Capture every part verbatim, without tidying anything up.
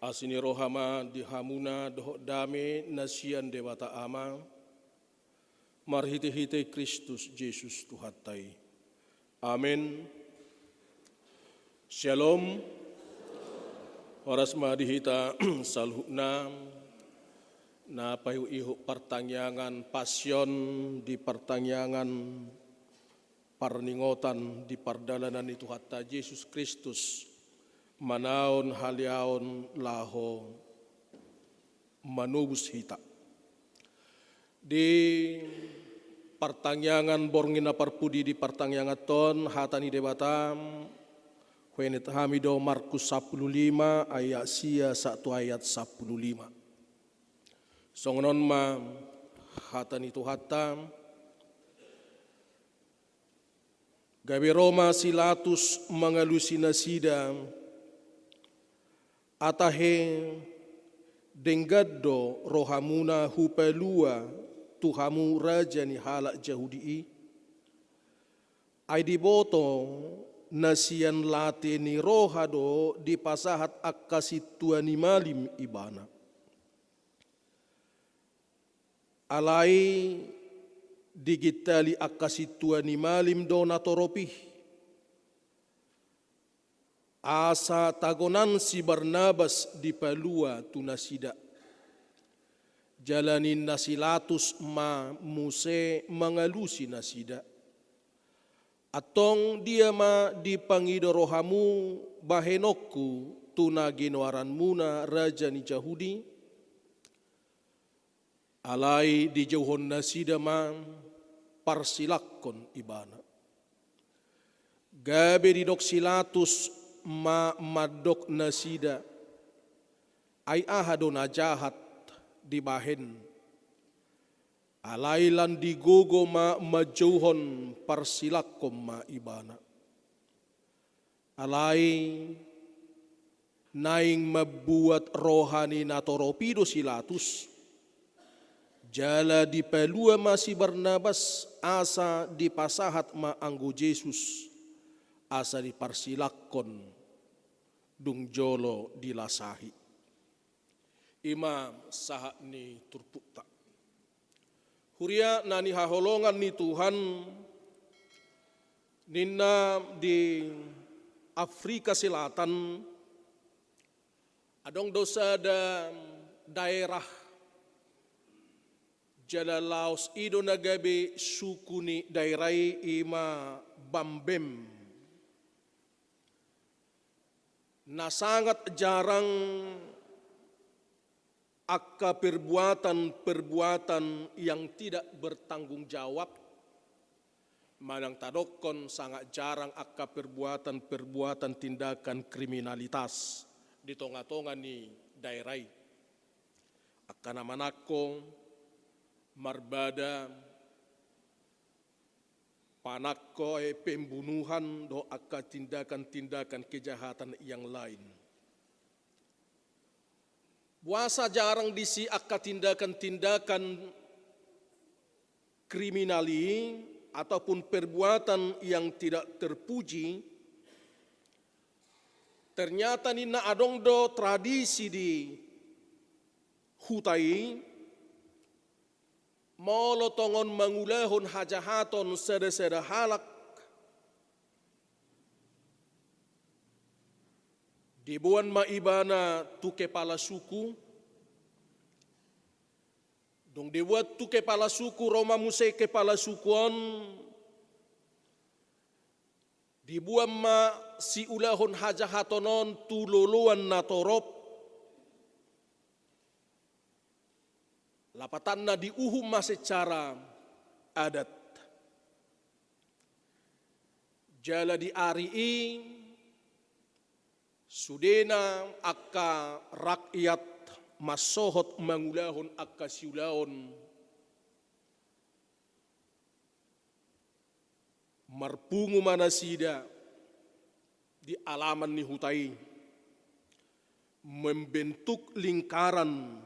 Asi ni roha ma di hamuna dohot dame na sian Debata Ama, marhitehite Kristus Jesus Tuhanta i. Amen. Syalom. Horas ma di hita saluhutna na paihutihut partangiangan Pasion di partangiangan parningotan di pardalanan ni Tuhanta Jesus Kristus, manaon haleaon laho manobus hita. Di partangiangan borngin na parpudi di partangiangan ton, hata ni Debata, huenet hami do Markus sampulu lima ayat sia sahat tu ayat sampulu lima. Songon on ma hata ni Tuhanta. Gabe ro ma si Latus mangalusi nasida, atahe denggan do rohamuna hupalua tu hamu raja ni halak Jahudi i? Ai diboto na sian late ni roha do dipasahat angka sintua ni malim ibana. Alai digintali angka sintua ni malim do natorop i, asa tagonan si Barnabas dipalua tu nasida. Jala ninna si Latus ma muse mangalusi nasida: Antong dia ma dipangido rohamu bahenonku tu na ginoaranmuna raja ni Jahudi? Alai dijouhon nasida ma parsilangkon ibana. Gabe didok si Latus ma mandok nasida: Ai aha do na jahat dibahen? Alai lan digogo ma manjouhon, parsilangkon ma ibana. Alai naeng mambuat roha ni natorop i do si Latus, jala dipalua ma si Barnabas, asa dipasahat ma anggo Jesus, asa diparsilangkon dung jolo dilasahi. I ma sahat ni turpukta. Huria na nihaholongan ni Tuhan, ninna di Afrika Selatan, adong do sada daerah jala laos i do na gabe suku ni daerah i, i ma Bambem. Na sangat jarang angka perbuatan-perbuatan yang tidak bertanggung jawab, manang tadokkon sangat jarang angka perbuatan-perbuatan tindakan kriminalitas di tonga-tonga ni daerah i. Angka na manangko marbada, panangko, eh, pembunuhan dohot angka tindakan-tindakan kejahatan yang lain. Boasa jarang disi angka tindakan-tindakan kriminal i ataupun perbuatan yang tidak terpuji? Ternyata ninna adong do tradisi di huta i, molo tongon mangulahon hajahaton sada-sada halak, diboan ma ibana tu kepala suku. Dung diboan tu kepala suku, ro ma muse kepala suku on, diboan ma siulahon hajahaton on tu loloan natorop. Lapatanna diuhum ma secara adat. Jala di ari i sudena angka rakyat mansohot mangulahon angka siulaon, marpungu ma nasida di alaman ni huta i, membentuk lingkaran.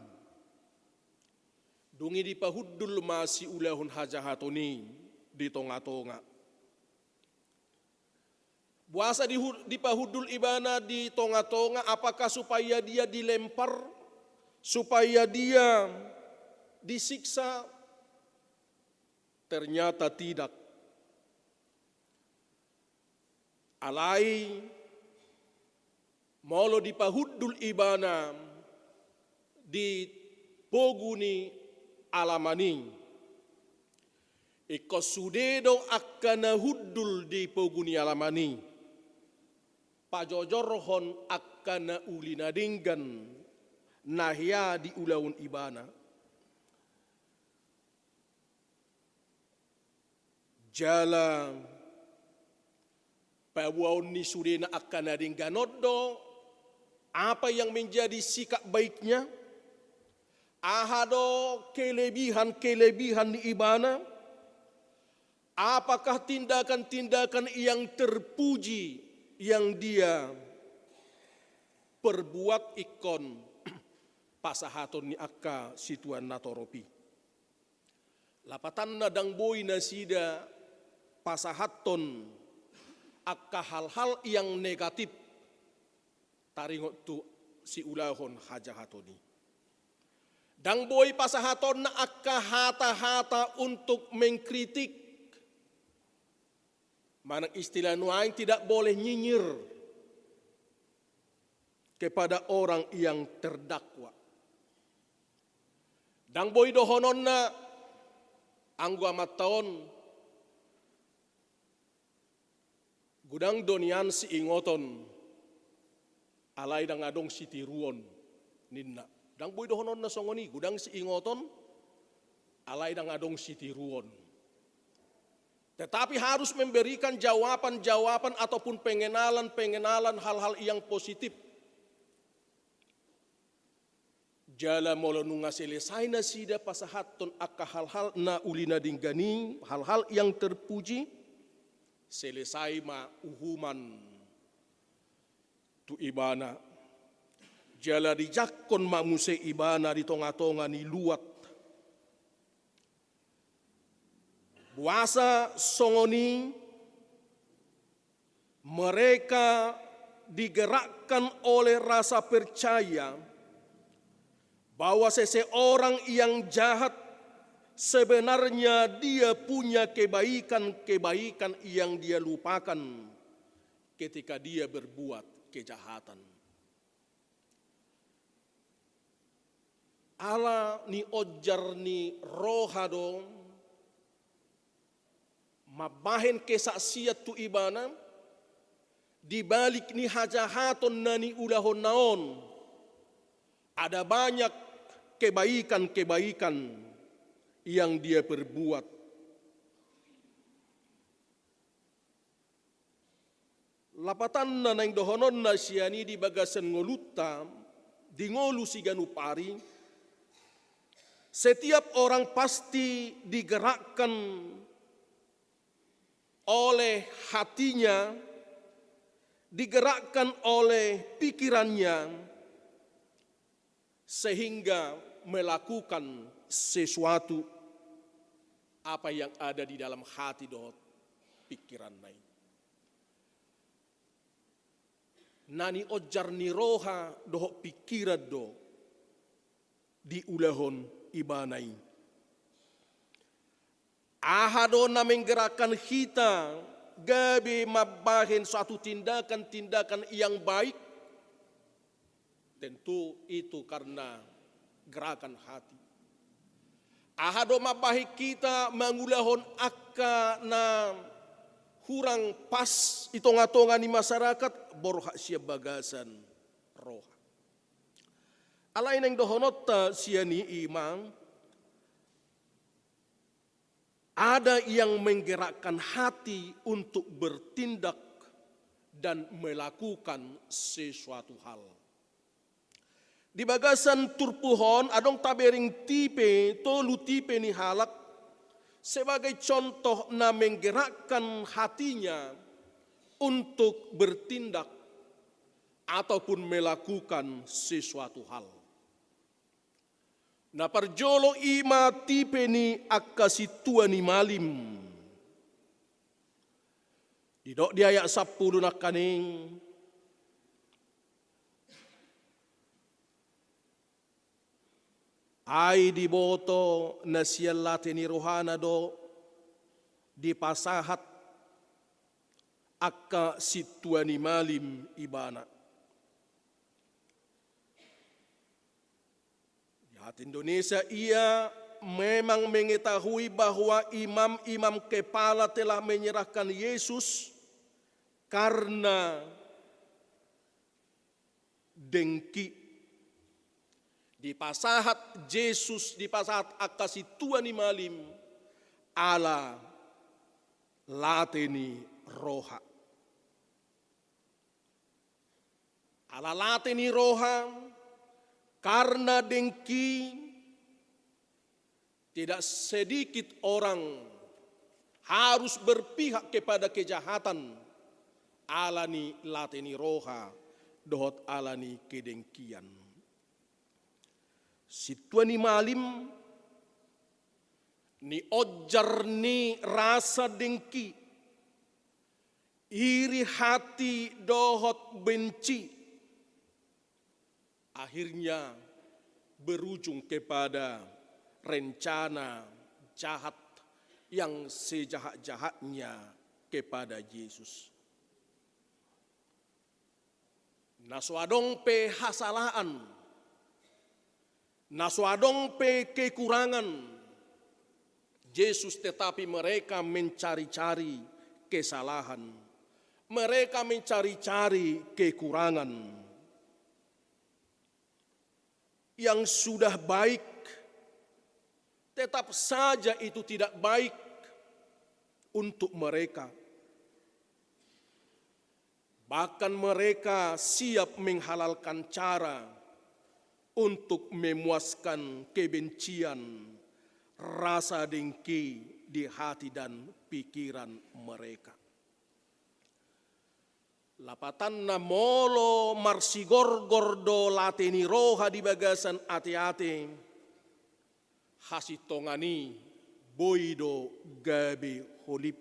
Dung i dipahundul ma siulahon hajahaton i di tonga-tonga. Boasa dihu-, dipahundul ibana di tonga-tonga, apakah supaya dia dilempar, supaya dia disiksa? Ternyata tidak. Alai molo dipahundul ibana di pogu ni alaman i, ingkon sude do angka na hundul di pogu ni alaman i pajojorhon angka na uli na denggan na hea diulahon ibana. Jala paboaon ni sudena angka na denggan on do apa yang menjadi sikap baiknya, aha do kelebihan-kelebihan ni ibana, apakah tindakan-tindakan yang terpuji yang dia perbuat ingkon pasahaton ni angka situan na torop i. Lapatanna ndang boi nasida pasahathon angka hal-hal yang negatif taringot tu siulahon hajahaton i. Ndang boi pasahatonna angka hata-hata untuk mengkritik. Manang istilah nuaeng, tidak boleh nyinyir kepada orang yang terdakwa. Ndang boi dohononna anggo amanta on, godang do nian siingoton, alai ndang adong sitiruon, ninna. Ndang boi dohononna songon i, godang siingoton, alai ndang adong sitiruon. Tetapi harus memberikan jawaban-jawaban ataupun pengenalan-pengenalan hal-hal yang positif. Jala molo nunga selesai nasida pasahathon angka hal-hal na uli na denggan i, hal-hal yang terpuji, selesai ma uhuman tu ibana. Jala dijangkon ma muse ibana di tonga-tonga ni luat. Boasa songon i? Mereka digerakkan oleh rasa percaya bahwa seseorang yang jahat sebenarnya dia punya kebaikan-kebaikan yang dia lupakan ketika dia berbuat kejahatan. Ala nionjar ni roha do mambahen kesaksian tu ibana, di balik ni hajahaton na niulahonna on, ada banyak kebaikan-kebaikan yang dia perbuat. Lapatanna naeng dohononna sian i di bagasan ngolunta, di ngolu siganup ari, setiap orang pasti digerakkan oleh hatinya, digerakkan oleh pikirannya, sehingga melakukan sesuatu apa yang ada di dalam hati dohot pikiranna i. Na nionjar ni roha dohot pikiran do diulahon ibana i. Aha do na menggerakkan hita gabe mambahen suatu tindakan-tindakan yang baik? Tentu itu karena gerakan hati. Aha do mambahen hita mangulahon angka na hurang pas di tonga-tonga ni masyarakat? Borhat sian bagasan roha. Alai naeng dohononta sian i ima, ada yang menggerakkan hati untuk bertindak dan melakukan sesuatu hal. Di bagasan turpuk on adong tabereng tipe, tolu tipe ni halak sebagai contoh na menggerakkan hatinya untuk bertindak ataupun melakukan sesuatu hal. Na parjolo ima tipe ni angka sintua ni malim. Didok di ayat sampulu nangkaning, ai diboto na sian late ni rohana do dipasahat angka sintua ni malim ibana. Di hata Indonesia, ia memang mengetahui bahwa imam-imam kepala telah menyerahkan Yesus karena dengki. Dipasahat Jesus, dipasahat angka sintua ni malim ala late ni roha. Ala late ni roha, karena dengki, tidak sedikit orang harus berpihak kepada kejahatan ala ni late ni roha dohot ala ni kedengkian. Sintua ni malim nionjar ni rasa dengki, iri hati dohot benci, akhirnya berujung kepada rencana jahat yang sejahat-jahatnya kepada Yesus. Na so adong pe hasalaan, na so adong pe kekurangan, Jesus tetapi mereka mencari-cari kesalahan, mereka mencari-cari kekurangan. Yang sudah baik, tetap saja itu tidak baik untuk mereka. Bahkan mereka siap menghalalkan cara untuk memuaskan kebencian, rasa dengki di hati dan pikiran mereka. Lapatanna, molo marsigorgor do late ni roha di bagasan ate-ate, hasintongan i boi do gabe holip.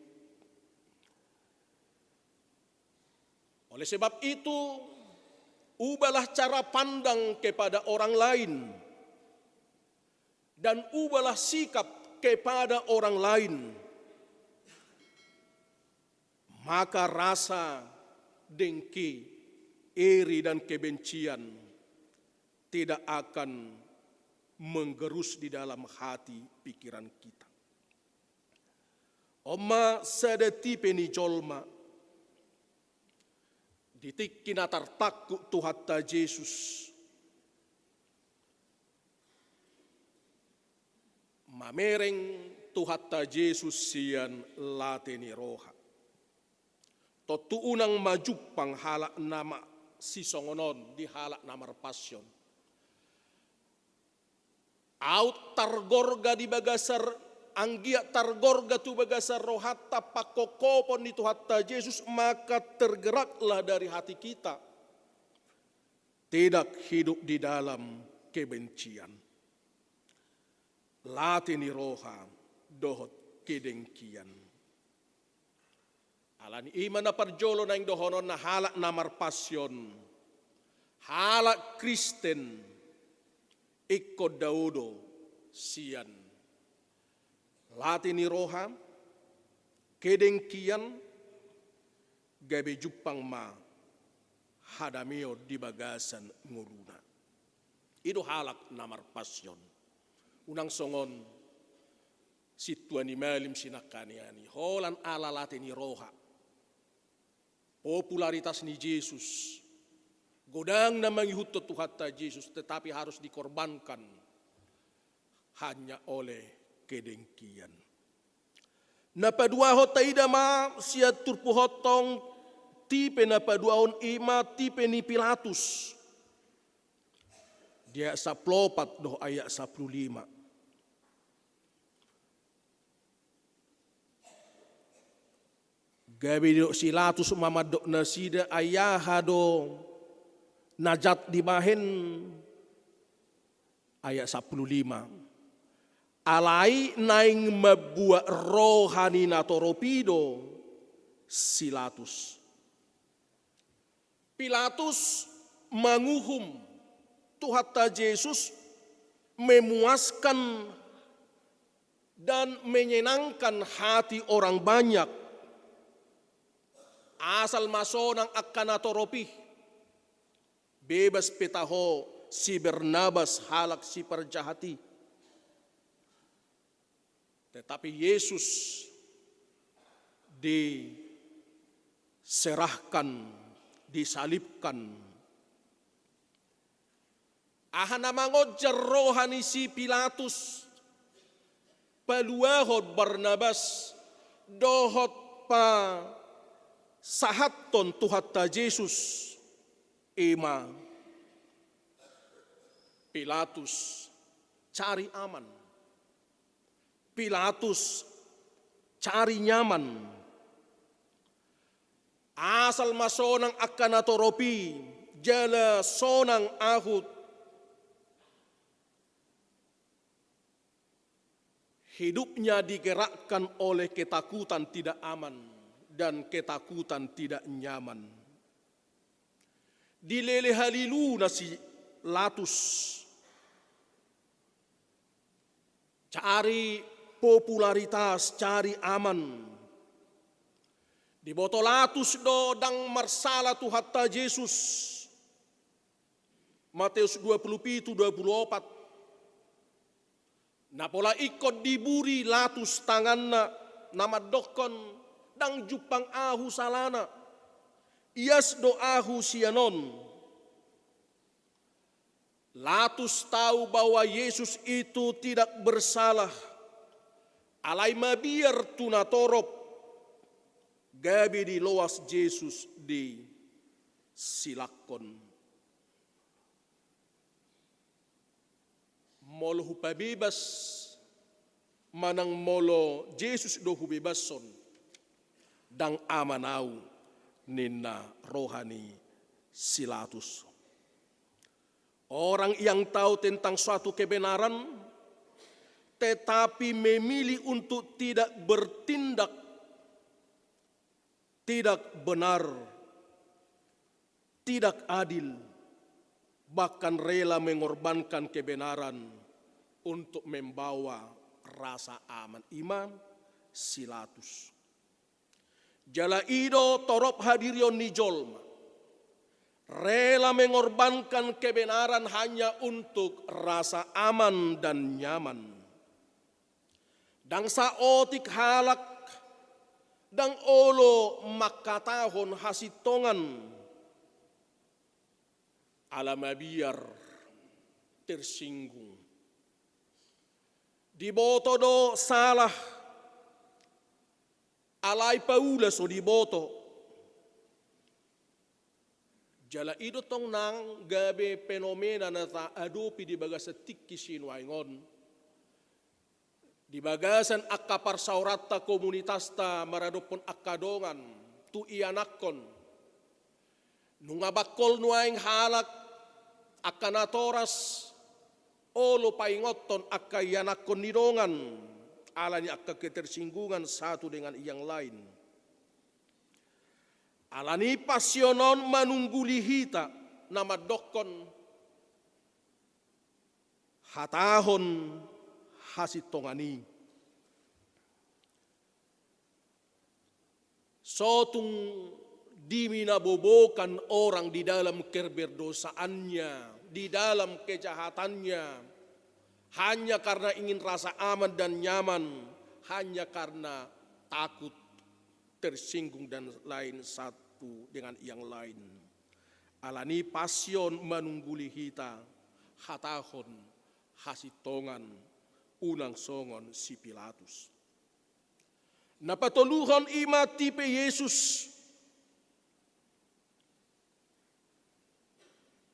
Oleh sebab itu, ubahlah cara pandang kepada orang lain, dan ubahlah sikap kepada orang lain. Maka rasa dengki, iri, dan kebencian tidak akan menggerus di dalam hati pikiran kita. On ma sada tipe ni jolma, di tingki na tartangkup Tuhanta Jesus, mamereng Tuhanta Jesus sian late ni roha. Tontu unang ma jumpang halak na ma-, sisongon on di halak na marpasion. Aut targorga di bagasan, anggiat targorga tu bagasan rohanta pangkophopon ni Tuhanta Jesus, maka tergeraklah dari hati kita. Tidak hidup di dalam kebencian. Late ni roha dohot kedengkian. Ala ni i ma na parjolo naeng dohononna halak na marpasion, halak Kristen, ingkon dao do sian late ni roha, kedengkian, gabe jumpang ma hadameon di bagasan ngoluna. I do halak na marpasion. Unang songon sintua ni malim sinangkaningan i, holan ala late ni roha, popularitas ni Jesus, godang na mangihuthon Tuhanta Jesus, tetapi harus dikorbankan hanya oleh kedengkian. Na paduahon, taida ma sian turpukta on, tipe na paduahon i ma tipe ni Pilatus. Di ayat sampulu opat dohot ayat sampulu lima. Gabe didok si Pilatus ma mandok nasida, ai aha do na jat dibahen? Ayat sampulu lima. Alai naeng mambuat roha ni natorop i do, si Latus. Pilatus manguhum Tuhanta Jesus memuaskan dan menyenangkan hati orang banyak. Asal ma sonang angka na torop i, bebas pe taho si Barnabas halak siparjahat i. Tetapi Yesus diserahkan, disalibkan. Aha na mangonjar roha ni si Pilatus, paluahon Barnabas dohot pasahathon Tuhanta Jesus, i ma Pilatus cari aman. Pilatus cari nyaman. Asal ma sonang angka na torop i, jala sonang ahu. Hidupnya digerakkan oleh ketakutan tidak aman dan ketakutan tidak nyaman. Dilele haliluna si Latus. Cari popularitas, cari aman. Diboto Latus do ndang marsala Tuhanta Jesus. Mateus dua pulu pitu, dua pulu opat. Na pola ingkon diburi Latus tanganna, na mandokkon, ndang jumpang ahu salana. Ias do ahu sian on. Latus tahu bahwa Yesus itu tidak bersalah. Alai mabiar tu na torop, gabe diloas Jesus, disilangkon. Molo hupabebas manang molo Jesus do hubebashon, ndang aman ahu, ninna roha ni si Latus. Orang yang tahu tentang suatu kebenaran, tetapi memilih untuk tidak bertindak tidak benar, tidak adil, bahkan rela mengorbankan kebenaran untuk membawa rasa aman, i ma si Latus. Jala i do torop hadirion ni jolma. Rela mengorbankan kebenaran hanya untuk rasa aman dan nyaman. Ndang saotik halak, ndang olo mangkatahon hasintongan. Ala mabiar tersinggung. Diboto do salah, alai paula so diboto. Jala i do tong nang gabe fenomena na taadopi di bagasan tingki sinuaeng on. Di bagasan angka parsaoranta, komunitasta maradophon angka dongan tu ianakhon. Nunga bangkol nuaeng halak, angka natoras, olo paingothon angka ianakhon ni dongan, ala ni angka ketersinggungan satu dengan yang lain. Ala ni passion on manungguli hita, na mandokkon hatahon hasintongan i. Sotung diminabobokan orang di dalam keberdosaannya, di dalam kejahatannya, hanya karena ingin rasa aman dan nyaman, hanya karena takut tersinggung dan lain satu dengan yang lain. Ala ni passion manungguli hita hatahon hasintongan, unang songon si Pilatus. Na patoluhon i ma tipe Jesus.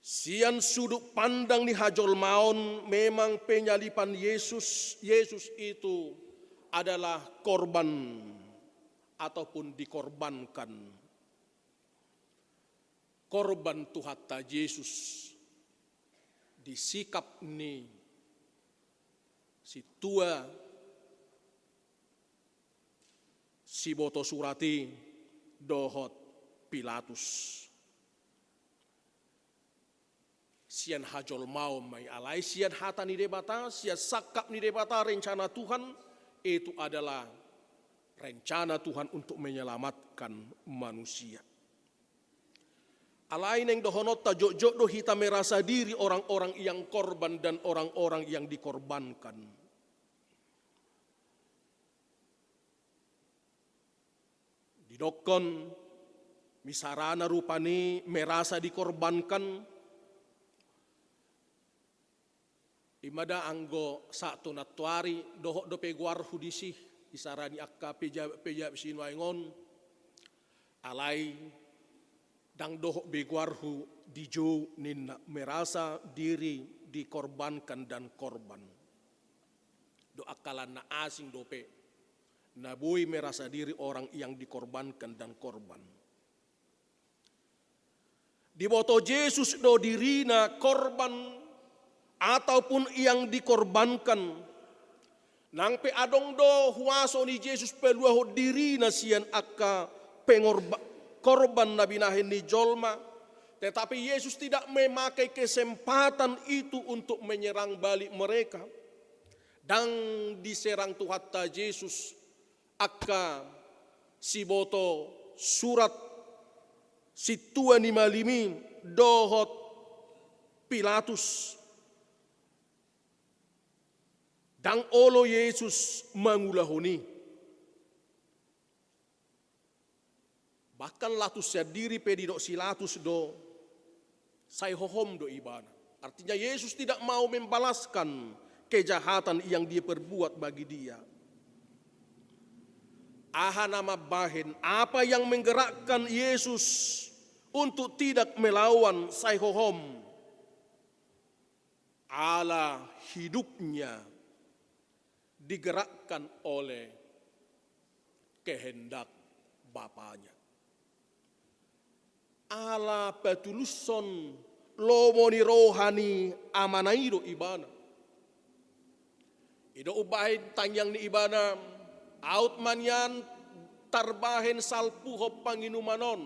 Sian sudut pandang ni hajolmaon, memang penyaliban Yesus, Yesus itu adalah korban ataupun dikorbankan. Korban Tuhanta Jesus di sikap ni sintua siboto surat i, dohot Pilatus. Sian hajolmaon ma i, alai sian hata ni Debata, sian sangkap ni Debata rencana Tuhan, itu adalah rencana Tuhan untuk menyelamatkan manusia. Alai naeng dohononta, jotjot do hita merasa diri orang-orang yang korban dan orang-orang yang dikorbankan. Didokkon, misarana rupani merasa dikorbankan, i ma da anggo sahat tu nantoari, dohot dope goarhu disi, isarani angka pejabat-pejabat sinuaeng on, alai ndang dohot be goarhu dijou ninna, merasa diri dikorbankan dan korban. Dohot angka na asing dope na boi merasa diri orang yang dikorbankan dan korban. Diboto Jesus do dirina korban ataupun yang dikorbankan. Nang pe adong do huaso ni Jesus paluahon dirina sian angka pengorba-, korban na binahen ni jolma, tetapi Yesus tidak memakai kesempatan itu untuk menyerang balik mereka. Ndang diserang Tuhanta Jesus angka siboto surat sintua ni malim i dohot Pilatus. Ndang olo Jesus mangulahon i. Bahkan Latus sandiri pe didok si Latus do, sai hohom do ibana. Artinya, Yesus tidak mau membalaskan kejahatan yang dia perbuat bagi dia. Aha na mambahen, apa yang menggerakkan Yesus untuk tidak melawan, sai hohom? Ala hidupnya digerakkan oleh kehendak Bapanya. Ala patulushon lomo ni roha ni Amana i do ibana. I do umbahen tangiang ni ibana, aut ma nian tarbahen salpuhon panginuman on,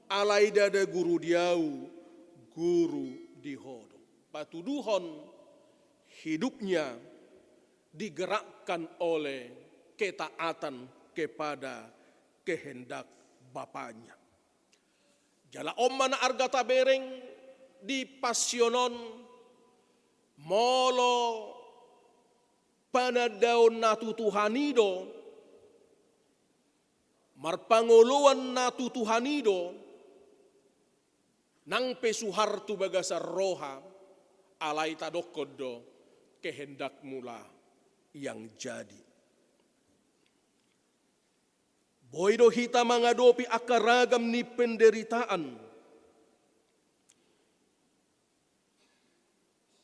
alai ndada guru di ahu, guru di ho do. Patuduhon hidupnya digerakkan oleh ketaatan kepada kehendak Bapanya. Jala on ma na arga tabereng di Pasion on, molo panandaon na tu Tuhan i do, marpangoloan na tu Tuhan i do, nang pe suhar tu bagasan roha, alai tadokkon do, kehendakmulah yang jadi. Boi do hita mangadopi angka ragam ni penderitaan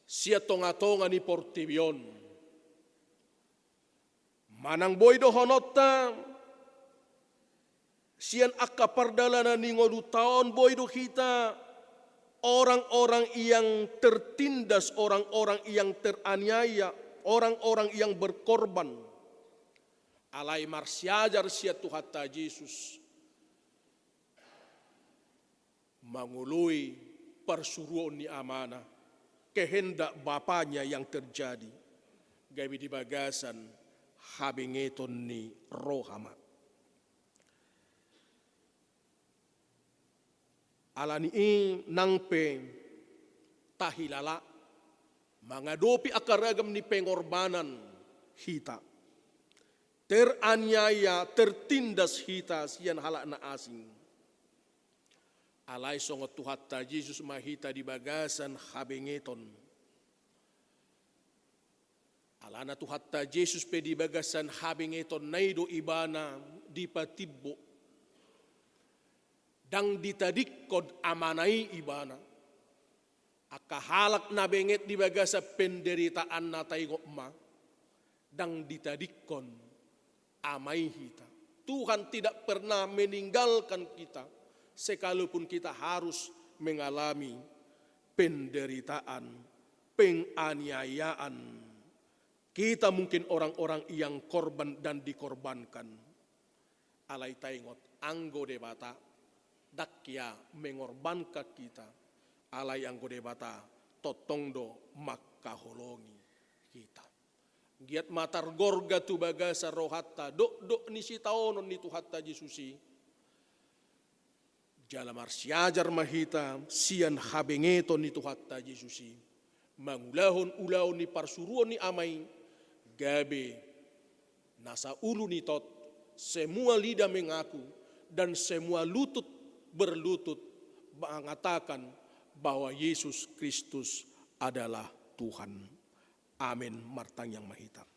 sian tonga-tonga ni portibi on. Manang boi dohononta sian angka pardalanan ni ngolunta on, boi do hita orang-orang yang tertindas, orang-orang yang teraniaya, orang-orang yang berkorban. Alai marsiajar sian Tuhanta Jesus mangoloi parsuruon ni Amana, kehendak Bapanya yang terjadi, gabe di bagasan habengeton ni roha ma. Ala ni i nang pe tahilala mangadopi angka ragam ni pengorbanan hita, teraniaya, tertindas hita sian halak na asing. Alai songon Tuhanta Jesus ma hita di bagasan habengeton. Alana Tuhanta Jesus pe di bagasan habengetoNa i do ibana dipatimbo. Ndang ditadingkon Amana i ibana. Angka halak na benget di bagasan penderitaanna, taingot ma, ndang ditadingkon Ama i hita. Tuhan tidak pernah meninggalkan kita, sekalipun kita harus mengalami penderitaan, penganiayaan. Kita mungkin orang-orang yang korban dan dikorbankan. Alai taingot, anggo Debata ndang hea mengorbankan hita, alai anggo Debata tongtong do mangkaholongi hita. Giat ma targorga tu bagasan rohanta dokdok ni sitaonon ni Tuhanta Jesus i. Jala marsiajar ma hita sian habengeton ni Tuhanta Jesus i, mangulahon ulaon ni parsuruon ni Ama i, gabe nasa ulu ni tot, semua lidah mengaku dan semua lutut berlutut mengatakan bahwa Yesus Kristus adalah Tuhan. Amen. Martangiang ma hita.